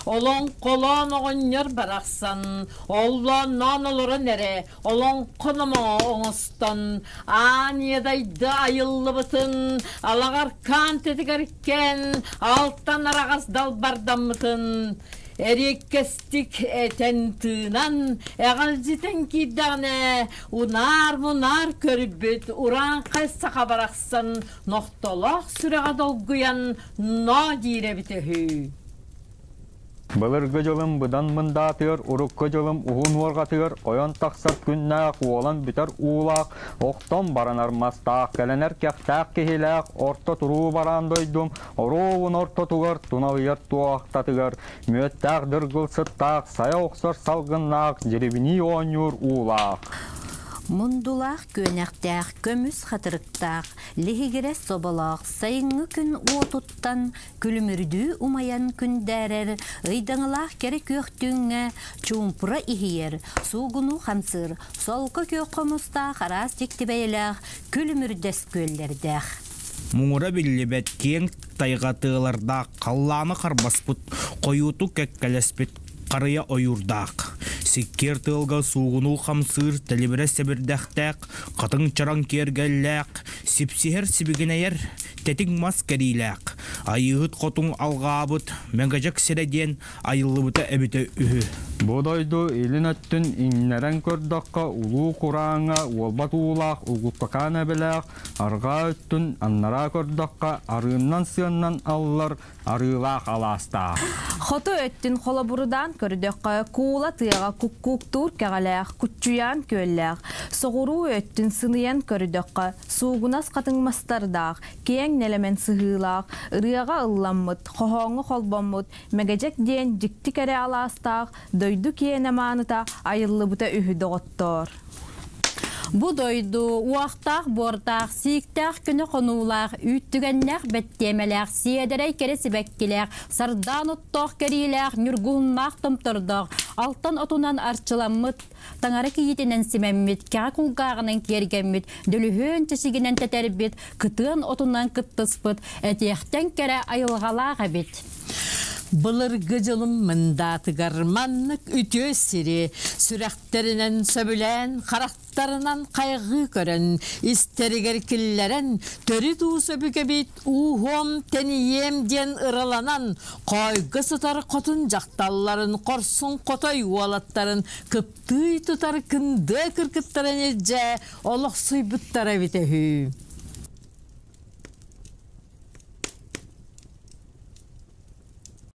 Олоҥхолоон оҕонньор барахсан, оллоонноон олорон эрэ, олоҥхо номоҕо оҥостон, аан иэдайда айыллыбытын, алаҕаркаан тэтигэркээн, алтан араҕас далбардаммытын, эриэккэстик этэн-тыынан, эҕэлдьитэн киирдэҕинэ, унаар-мунаар көрбүт урааҥхай саха барахсан нохтолоох сүрэҕэ долгуйан ноо диир эбитэ үһү. Былыргы дьылым быдан мындаатыгар, урукку дьылым уһун уорҕатыгар ойон тахсар күннээх, уолан бүтэр уулаах, охтон баранар мастаах, кэлэнэр кэхтээх киһилээх, орто туруу бараан дойдум оруобун ортотугар туналыйар туоһахтатыгар, мүөттээх дыргыл сыттаах, сайа охсор салгыннаах, дьирибинии оонньуур уулаах. Мундулаах күөнэхтээх, көмүс хатырыктаах, лиһигирэс соболоох, сайыҥҥы күн уотуттан күлүмүрдүү умайан күндээрэр, ыйдаҥалаах кэрэ күөх түүҥҥэ чуумпура иһийэр, суугунуу хамсыыр, солко күөх хомустаах араас дьикти бэйэлээх күлүмүрдэс күөллэрдээх. Муҥура биллибэт киэҥ тайҕа тыалардаах халлааны харбаспыт, хойуутук кэккэлэспит харыйа ойуурдаах, сиккиэр тыалга суугунуу хамсыыр тэлибирэс сэбирдэхтээх, хатыҥ чараҥ киэргэллээх, сипсиһэр сибигинэйэр тэтиҥ мас кэриилээх, Айыыһыт хотун алҕаабыт Мэҥэдьэк сирэ диэн айыллыбыта эбитэ үһү. Бу дойду илин өттүн иҥнэрэн көрдөххө, улуу курааҥҥа уолбат уулаах Угуттакаан эбэлээх, арҕаа өттүн аннараа көрдөххө, арыыннан-сыаннан аллар арыылаах алаастаах. Хоту өттүн холобурудаан көрдөххө, куула тыаҕа куккууктуур кэҕэлээх, куччуйаан күөллээх, соҕуруу өттүн сыныйан көрдөххө, суугунас хатыҥ мастардаах, киэҥ нэлэмэн сыһыылаах, ырыаҕа ылламмыт, хоһооҥҥо холбоммут Мэгэдьэк диэн дьикти кэрэ алаастаах дойду киэнэ мааныта айыллыбыта үһү доҕоттоор. Бу дойду уохтаах буордаах, сииктээх күнү хонуулаах, үүттүгэннээх бэттиэмэлээх, сиэдэрэй кэрэ сибэккилээх, сардаан оттоох кэриилээх, ньургуһуннаах томтордоох, алтан отунан арчыламмыт, таҥара кийиитинэн симэммит, кэҕэ кулгааҕынан киэргэммит, дөлүһүөн чэчигинэн тэтэрбит, кытыан отунан кыттыспыт, этиэхтэн кэрэ айылҕалаах эбит. Былыргы дьылым мындаатыгар маннык үтүө сири сүрэхтэринэн сөбүлээн, харахтарынан хайҕыы көрөн, истэригэр киллэрэн, төрүт уус өбүгэбит ууһуом, тэнийиэм диэн ыраланан, хоойго сытар хотун дьахталларын, хорсун хотой уолаттарын кыптыый тутар кындыа кыргыттарын илдьэ олохсуйбуттара эбитэ үһү.